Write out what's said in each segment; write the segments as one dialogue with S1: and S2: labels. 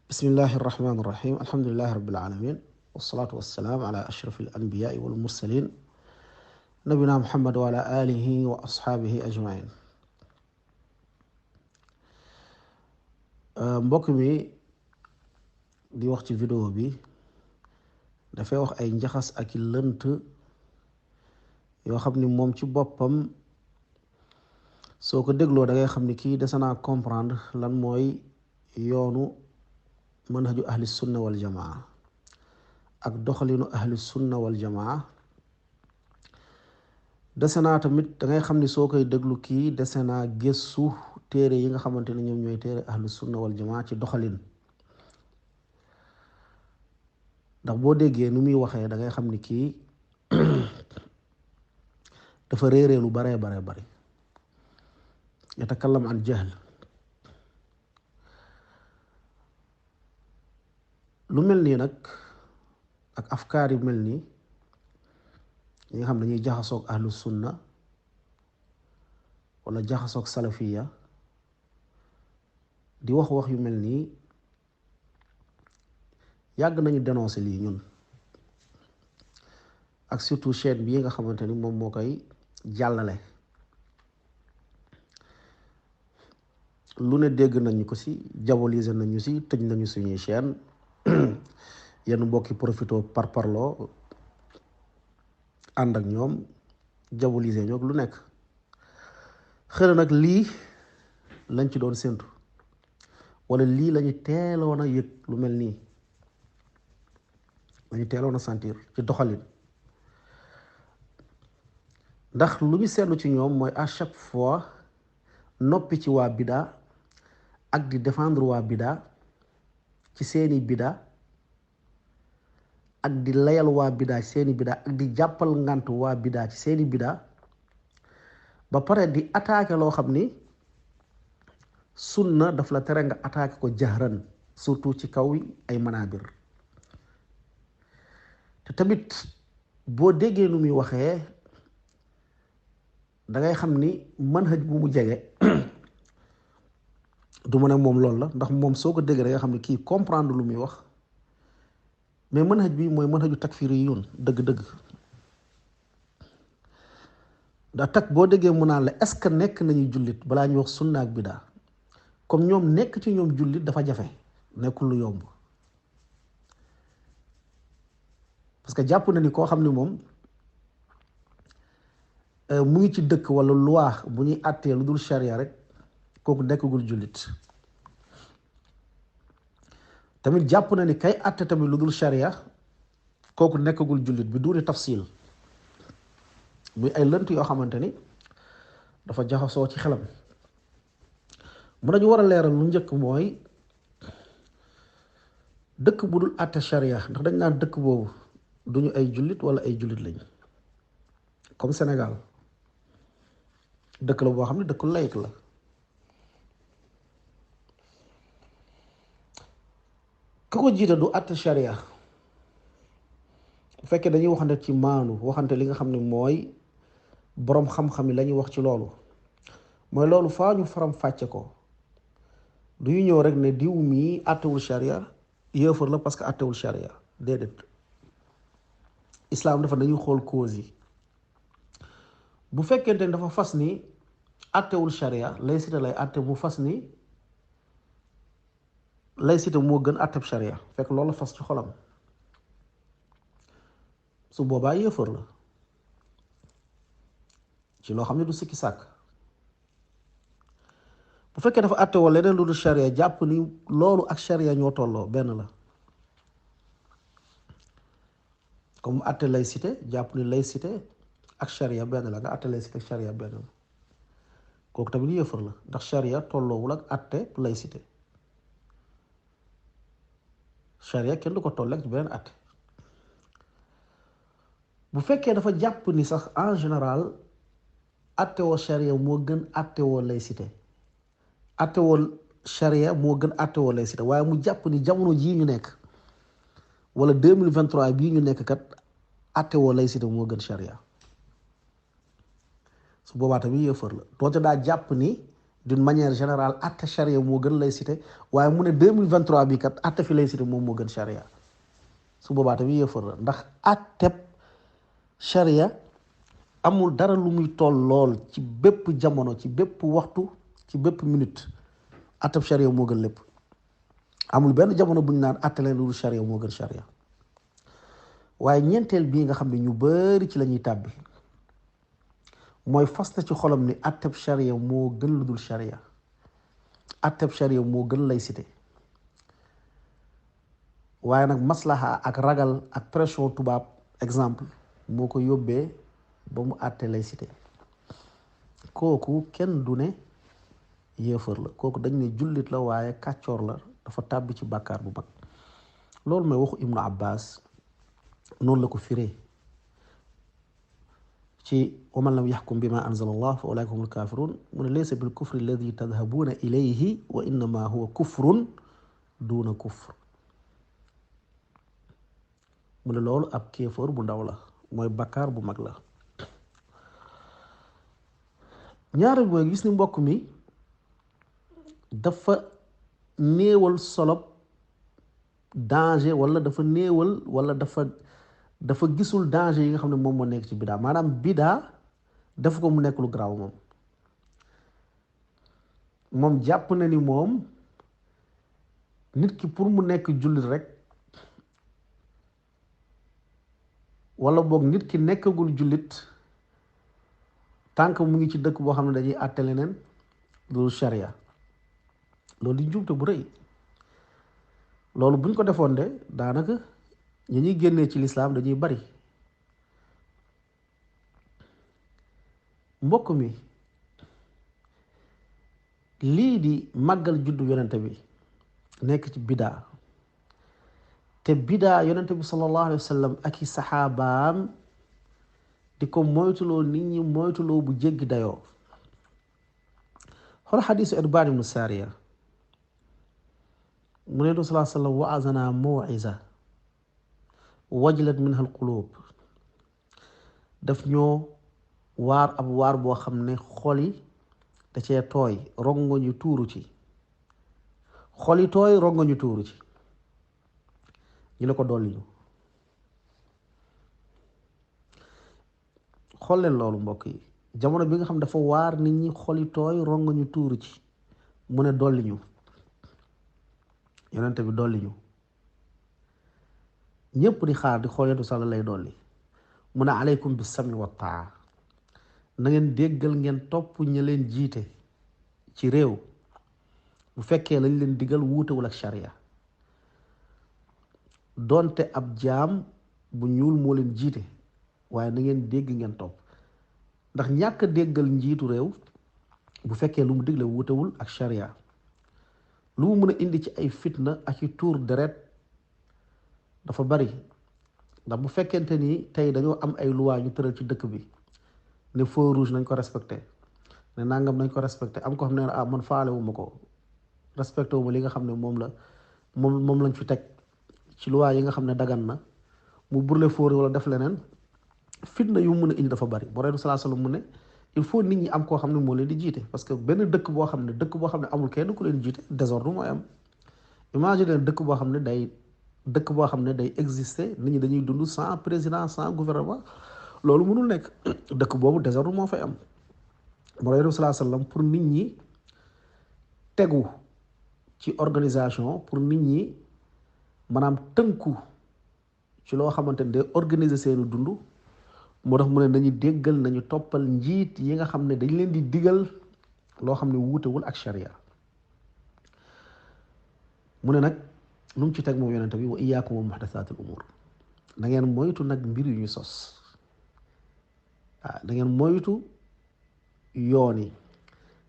S1: bismillahi irrahmani irrahim alhamdulilahi rabilalamin wasalaatu wassalaam ala ashraf alanbiyaai walmursalin nabina muhammad wa ala alihi wa ashaabihi ajmain mbokk mi di wax ci vidéo bi dafay wax ay njaxas ak i lënt yoo xam ni moom ci boppam soo ko dégloo da ngay xam ni kii dese naa comprendre lan mooy yoonu manhaju ahli sunna wal jamaa ak doxalinu ahli sunna wal jamaa dese naa tamit da ngay xam ni soo koy déglu kii dese naa gëstu téere yi nga xamante ne ñoom ñooy téere ahli sunna wal jamaa ci doxalin ndax boo déggee nu muy waxee da ngay xam ni kii dafa réeree lu baree bari yatakallam an jahl lu mel nii nag ak afkaar yu mel nii ñi nga xam dañuy jaxasoog ahlu sunna wala jaxasoog salafiya di wax yu mel nii yàgg nañu dénoncer lii ñun ak surtout chaîne bii nga xamante ni moom moo koy jàllale lu ne dégg nañu ko ci diaboliser nañu ci tëj nañu suñuy chaîne yenn mbokki profito par parloo ànd ak ñoom diaboliser ñoog lu nekk xëy na nag lii lañ ci doon séntu wala lii lañu teeloon a yëg lu mel nii lañu teeloon a sentir ci doxalin ndax lu ñu seetlu ci ñoom mooy à chaque fois noppi ci waa bida ak di défendre waa bida ci seeni bida ak di layal waa bida ci seeni bida ak di jàppal ngant waa bida ci seeni bida ba pare di attaquer loo xam ni sunna daf la tere nga attaquer ko jahran surtout ci kaw ay manabir te tamit boo déggee nu muy waxee dangay xam ni manhaj bu mu jege du ma ne moom loolu la ndax moom soo ko déggee da nga xam ne kii comprendre lu muy wax mais manhaj bi mooy manhaju takfiri yun dëgg-dëgg ndax tak boo déggee mu naan la est-ce que nekk nañu jullit balaa ñuy wax sunna ak bidaa comme ñoom nekk ci ñoom jullit dafa jafe nekkul lu yomb parce que jàpp na ni koo xam ne moom mu ngi ci dëkk wala loi bu ñuy àttee lu dul charia rek kooku nekkagul jullit tamit jàpp na ni kay àtte tamit lu dul sharia kooku nekkagul jullit bi duuni tafsil muy ay lënt yoo xamante ni dafa jaxasoo ci xelam mun nañu war a leeral lu njëkk mooy dëkk bu dul àtte sharia ndax dañ naan dëkk boobu duñu ay jullit wala ay jullit lañ comme Sénégal dëkk la boo xam ne dëkku laïc la ku ko jiite du àtte sharia bu fekkee dañuy waxante ci maanu waxante li nga xam ne mooy boroom xam-xam yi la ñuy wax ci loolu mooy loolu faa ñu faram fàcce ko du ñu ñëw rek ne diw mii àttewul sharia yéefar la parce que àttewul sharia déedéet islam dafa dañuy xool cause yi bu fekkente ni dafa fas ni àttewul sharia laïcité lay àtte mu fas ni laïcité moo gën àtteb sharia fekk loolu la fas ci xolam su boobaa yéefar la ci loo xam ne du sikki sàkk bu fekkee dafa àttewoo leneen lu dul sharia jàpp ni loolu ak sharia ñoo tolloo benn la comme àtte laïcité jàpp ni laïcité ak sharia benn la nga àtte laïcité ak sharia benn la kooku tamit yéefar la ndax sharia tolloowul ak àtte laïcité sharia kenn du ko tolleeg ci beneen àtte bu fekkee dafa jàpp ni sax en général àttewoo sharia moo gën àttewoo laïcité àttewoo sharia moo gën àttewoo laïcité waaye mu jàpp ni jamono jii ñu nekk wala 2023 bii ñu nekk kat àttewoo laïcité moo gën sharia su boobaa tamit yéefar la doonte daa jàpp ni d'une manière générale atte charia moo gën laïcité waaye mu ne 2023 bi kat atte fi laïcité moom moo gën charia su boobaa tamit yéefar la ndax atteb charia amul dara lu muy toll lool ci bépp jamono ci bépp waxtu ci bépp minute atteb charia moo gën lépp amul benn jamono bu ñu naan atte leen lu charia moo gën charia waaye ñeenteel bii nga xam ne ñu bari ci la ñuy tàbbi mooy fas na ci xolam ni atteb charia moo gën lu dul charia atteb charia moo gën laïcité waaye nag maslaha ak ragal ak pression tubaab exemple moo ko yóbbee ba mu àtte laïcité kooku kenn du ne yéefar la kooku dañ ne jullit la waaye kàccoor la dafa tàbbi ci bàkkaar bu mag loolu mooy waxu Ibnu Abbas noonu la ko firee ci wa man lam yaxkum bima anzala allah fa ulaika humul kafirun mu ne laysa bil kufri alladi tadhabuna ilayhi wa innama huwa kufrun duna kufr mu ne loolu ab kéefër bu ndaw la mooy bakkaar bu mag la ñaareel mooy gis ni mbokk mi dafa néewal solob danger wala dafa néewal wala dafa gisul danger yi nga xam ne moom moo nekk ci bidaa maanaam bidaa def ko mu nekk lu garaaw moom jàpp na ni moom nit ki pour mu nekk jullit rek wala boog nit ki nekkagul jullit tànk mu ngi ci dëkk boo xam ne dañuy àtte leneen loolu sharia loolu di njuumte bu rëy loolu buñ ko defoon de daanaka ñi ñuy génnee ci lislaam dañuy bari mbokk mi lii di màggal juddu yonente bi nekk ci bidaa te bidaa yonente bi sallallahu alayhi wa sallam ak i saxaabaam di ko moytuloo nit ñi moytuloo bu jéggi dayoo xool xadiisu Irbaad ibnu Saariya mu ne sallallahu alayhi wa sallam wa'azana maw'iza wajilat minha alqulub daf ñoo waar ab waar boo xam ne xol yi da cee tooy rongo ñu tuuru ci xol yi tooy rongo ñu tuuru ci ñu ne ko dolli ñu xool leen loolu mbokk yi jamono bi nga xam dafa waar nit ñi xol yi tooy rongo ñu tuuru ci mu ne dolli ñu yonente bi dolli ñu ñëpp di xaar di xool yentu sàlla lay dolli mu ne aleykum bi sami wa taa na ngeen déggal ngeen topp ña leen jiite ci réew bu fekkee lañ leen digal wuutewul ak sharia doonte ab jaam bu ñuul moo leen jiite waaye na ngeen dégg ngeen topp ndax ñàkk déggal njiitu réew bu fekkee lu mu digle wuutewul ak sharia lu mu mën a indi ci ay fitna ak i tuur deret dafa bari ndax bu fekkente ni tey dañoo am ay loi ñu tëral ci dëkk bi ne feu rouge nañ ko respecté ne nangam nañ ko respecté am ko xam ne man faale wu ma ko respecté wu ma li nga xam ne moom lañ fi teg ci loi yi nga xam ne dagan na mu brûler feu wala def leneen fitna yu mu mën a indi dafa bari boo reetu salaa sallam mu ne il faut nit ñi am koo xam ne moo leen di jiite parce que benn dëkk boo xam ne amul kenn ku leen jiite désordre mooy am imagine dëkk boo xam ne day exister nit ñi dañuy dund sans président sans gouvernement loolu mënul nekk dëkk boobu désordre moo fay am moo reetu salaa sallam pour nit ñi tegu ci organisation pour nit ñi maanaam tënku ci loo xamante ne day organiser seeni dund moo tax mu ne nañu déggal nañu toppal njiit yi nga xam ne dañ leen di digal loo xam ne wuutewul ak sharia mu ne nag lu mu ci teg moom yonente bi wa iyaakum wa muhdathatil umur da ngeen moytu nag mbir yu ñu sos da ngeen moytu yoon yi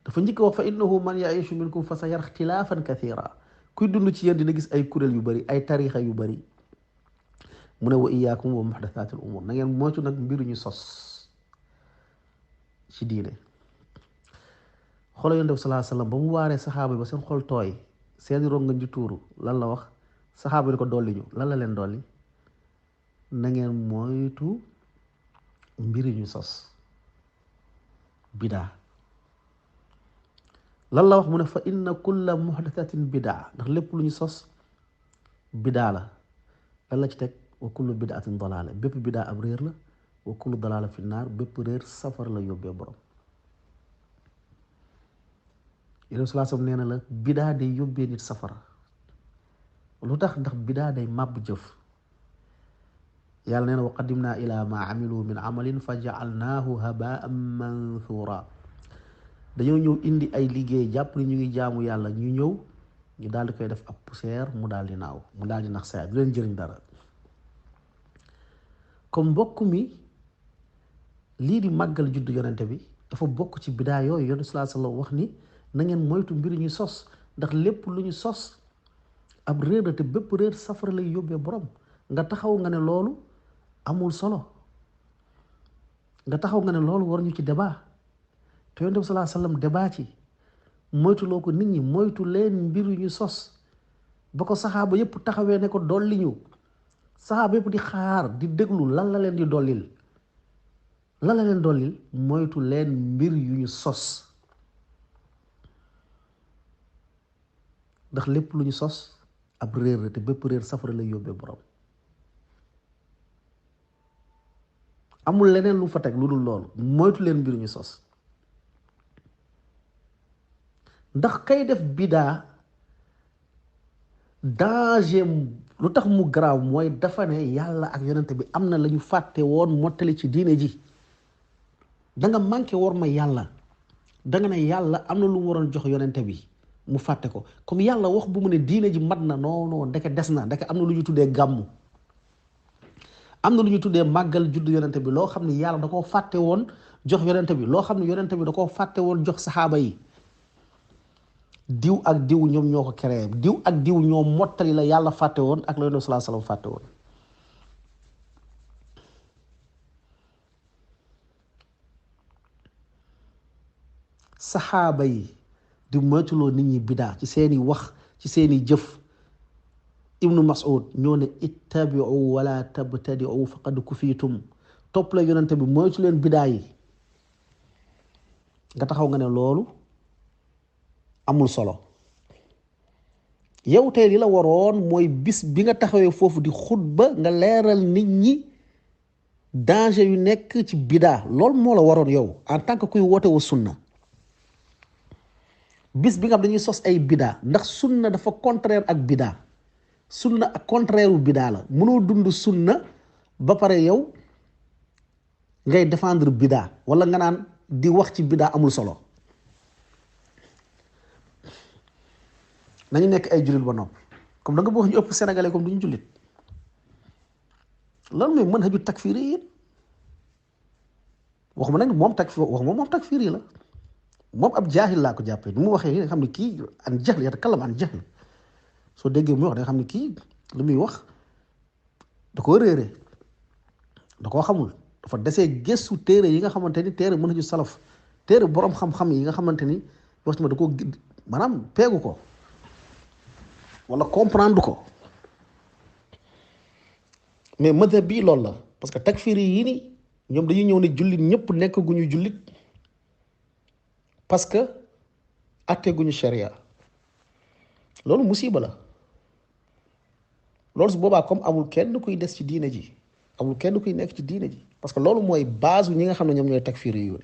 S1: dafa njëkk wax fa innahu man yaishu minkum fa sa yara ixtilaafan kathira kuy dund ci yéen dina gis ay kuréel yu bari ay tarixa yu bari mu ne wa iyaakum wa muhdathatil umur na ngeen moytu nag mbir ñu sos ci diine xoolal yonent bi sallallahu alayhi wasallam ba mu waaree saxaaba yi ba seen xol tooy seeni rongañ di tuuru lan la wax saxaaba yi ko dolli ñu lan la leen dolli na ngeen moytu mbir ñu sos bidaa lan la wax mu ne fa inna kulla muhdathatin bidaa ndax lépp lu ñu sos bidaa la lan la ci teg wa kullu bidaatin dalaala bépp bidaa ab réer la wa kullu dalaala fi naar bépp réer safar la yóbbee borom yéen salaasam nee na la bidaa day yóbbee nit safara lu tax ndax bidaa day màbb jëf yàlla nee na wa qadimna ila ma amilu min amalin fa jaalnaahu habaan manthura dañoo ñëw indi ay liggéey jàpp ni ñu ngi jaamu yàlla ñu ñëw ñu daal di koy def ab poussière mu daal di naaw mu daal di nax saa du leen jëriñ dara comme mbokk mi lii di màggal juddu yonente bi dafa bokk ci bidaa yooyu yonent sallallahu alayhi wasallam wax ni na ngeen moytu mbir ñu sos ndax lépp lu ñu sos ab réer la te bépp réer safara lay yóbbee borom nga taxaw nga ne loolu amul solo nga taxaw nga ne loolu war ñu ci débat te yonent bi sallallahu alayhi wasallam débat ci moytuloo ko nit ñi moytu leen mbir yu ñu sos ba ko saxaaba yépp taxawee ne ko dolli ñu saxaaba yépp di xaar di déglu lan la leen di dollil lan la leen dollil moytu leen mbir yu ñu sos ndax lépp lu ñu sos ab réer la te bépp réer safara lay yóbbee borom amul leneen lu fa teg lu dul loolu moytu leen mbir yu ñu sos ndax kay def bidaa danger lu tax mu garaaw mooy dafa ne yàlla ak yonente bi am na la ñu fàtte woon mottali ci diine ji danga manqué war ma yàlla danga ne yàlla am na lu mu waroon jox yonente bi mu fàtte ko comme yàlla wax bu mu ne diine ji mat na non ndeke des na ndeke am na lu ñu tuddee gàmmu am na lu ñu tuddee màggal juddu yonente bi loo xam ne yàlla da koo fàtte woon jox yonente bi loo xam ne yonente bi da koo fàtte woon jox saxaaba yi diw ak diw ñoom ñoo ko créé diw ak diw ñoom mottali la yàlla fàtte woon ak la yonent sallallahu alayhi wasallam fàtte woon saxaaba yi di moytuloo nit ñi bidaa ci seeni wax ci seeni jëf ibnu mas'ud ñoo ne ittabi'u wala tabtadi'u faqad kufitum topp la yonente bi moytu leen bidaa yi nga taxaw nga ne loolu amul solo yow tey li la waroon mooy bis bi nga taxawee foofu di xutba nga leeral nit ñi danger yu nekk ci bidaa loolu moo la waroon yow en tant que kuy woote wa sunna bis bi nga xam dañuy sos ay bidaa ndax sunna dafa contraire ak bidaa sunna ak contraire u bidaa la mënoo dund sunna ba pare yow ngay défendre bidaa wala nga naan di wax ci bidaa amul solo nañu nekk ay jullit ba noppi comme da nga bëgg ñu ëpp sénégalais comme du ñu jullit loolu mooy mën haju takfiri yi waxuma nag moom takfiri yi la moom ab jaahil laa ko jàppee ni mu waxee nga xam ne kii an jahl yatakallam an jahl soo déggee muy wax da nga xam ne kii li muy wax da koo réere da koo xamul dafa desee gëstu téere yi nga xamante ni téere mën haju salaf téere boroom xam-xam yi nga xamante ni waxtu da koo maanaam peegu ko wala comprendre ko mais madhab bii loolu la parce que takfiri yi ni ñoom dañuy ñëw ne jullit ñëpp nekk gu ñu jullit parce que atte gu ñu sharia loolu musiba la loolu su boobaa comme amul kenn kuy des ci diine ji amul kenn kuy nekk ci diine ji parce que loolu mooy base ñi nga xam ne ñoom ñooy takfiri yu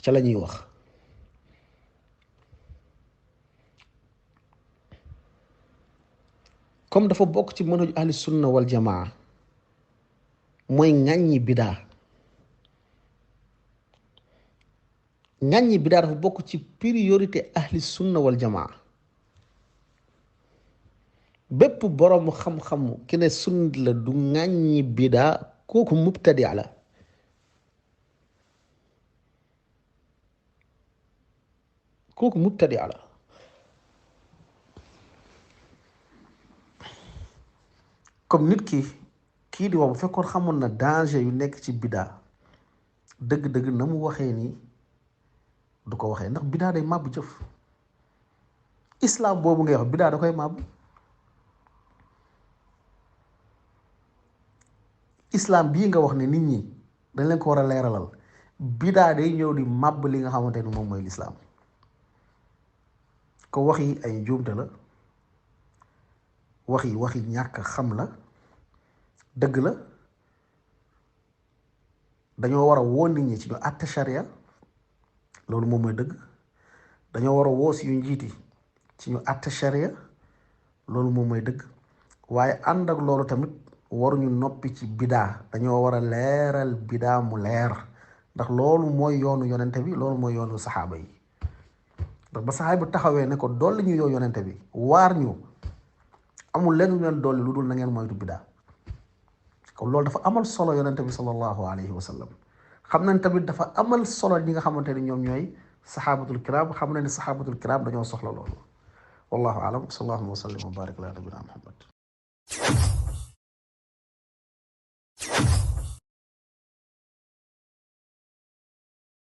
S1: ca la ñuy wax comme dafa bokk ci manhaj ahli sunna wal jamaa mooy ŋàññi bidaa ŋàññi bidaa dafa bokk ci priorité ahli sunna wal jamaa bépp boroom xam-xam ki ne sunna la du ŋàññi bidaa kooku mubtadi la kooku mubtadi la comme nit kii di wax bu fekkoon xamoon na danger yu nekk ci bidaa dëgg-dëgg na mu waxee nii du ko waxee ndax bidaa day màbb jëf islam boobu ngay wax bidaa da koy màbb islam bii nga wax ne nit ñi dañ leen ko war a leeralal bidaa day ñëw di màbb li nga xamante ni moom mooy lislaam ko wax yi ay njuumte la waxi ñàkk xam la dëgg la dañoo war a woo nit ñi ci ñu àtte sharia loolu moom mooy dëgg dañoo war a woo si yu njiiti ci ñu àtte sharia loolu moom mooy dëgg waaye ànd ak loolu tamit waruñu noppi ci bidaa dañoo war a leeral bidaa mu leer ndax loolu mooy yoonu yonente bi loolu mooy yoonu saxaaba yi ndax ba saxaaba bi taxawee ne ko dolli ñu yow yonente bi waar ñu amul lenn lu leen dolli lu dul na ngeen moytu bidaa kon loolu dafa amal solo yonente bi sallallahu alayhi wa sallam xam nañ tamit dafa amal solo ñi nga xamante ni ñoom ñooy saxaabatul kiram xam nañ ne saxaabatul kiram dañoo soxla loolu wallahu alam sallallahu wa sallam wa barik ala nabina muhammad